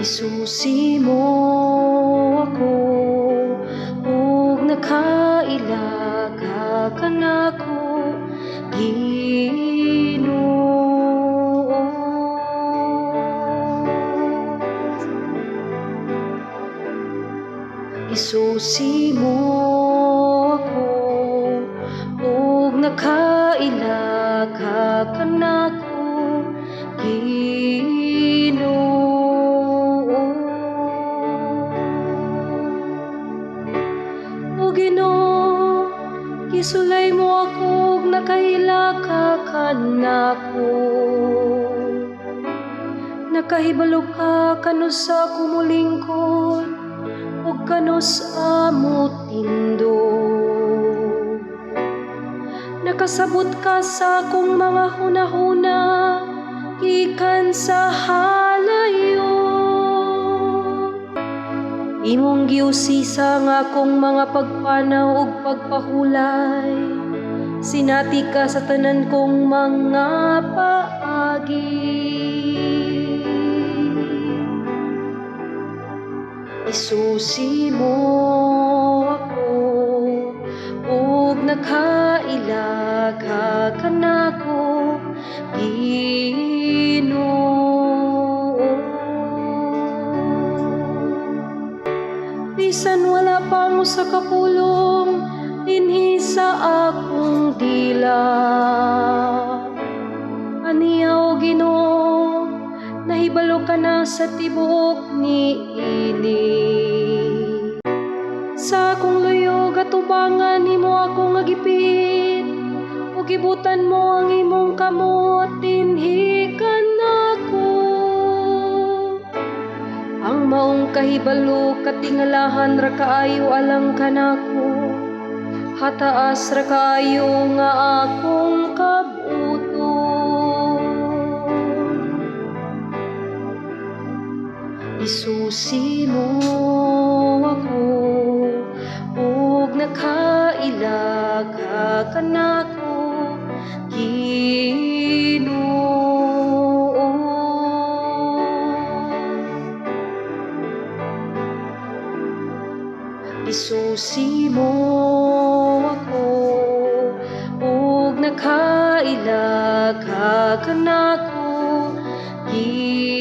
Isusi mo ako ug nakaila ka kanako, Ginoo. Isusi mo ako ug nakaila ka kanako, Ginoo. O Ginoo, gisulay mo ako ug nakaila ka kanako. Nakahibalo ka kanusa ko molingkod ug kanus-a motindog. Nakasabot ka sa akong mga hunahuna gikan sa halayo. Imong giusisa ang akong mga pagpanaw ug pagpahulay. Sinati ka sa tanan kong mga paagi. Isusi mo ako ug nakaila ka kanako, Ginoo. Bisan wala pa ang usa ka pulong dinhi sa akong dila, aniya, o Ginoo, nahibalo ka na sa tibuok niini. Sa akong luyog, atubangan nimo ako nga gipit ug gibutan mo ang imong kamot dinhi kanako. Ang maong kahibalo katingalahan ra kaayo alang kanako. Hataas ra kaayo nga akong kab-oton. Isusi mo ako ug nakaila ka kanako, Ginoo. Isusi mo ako ug nakaila ka kanako, Ginoo.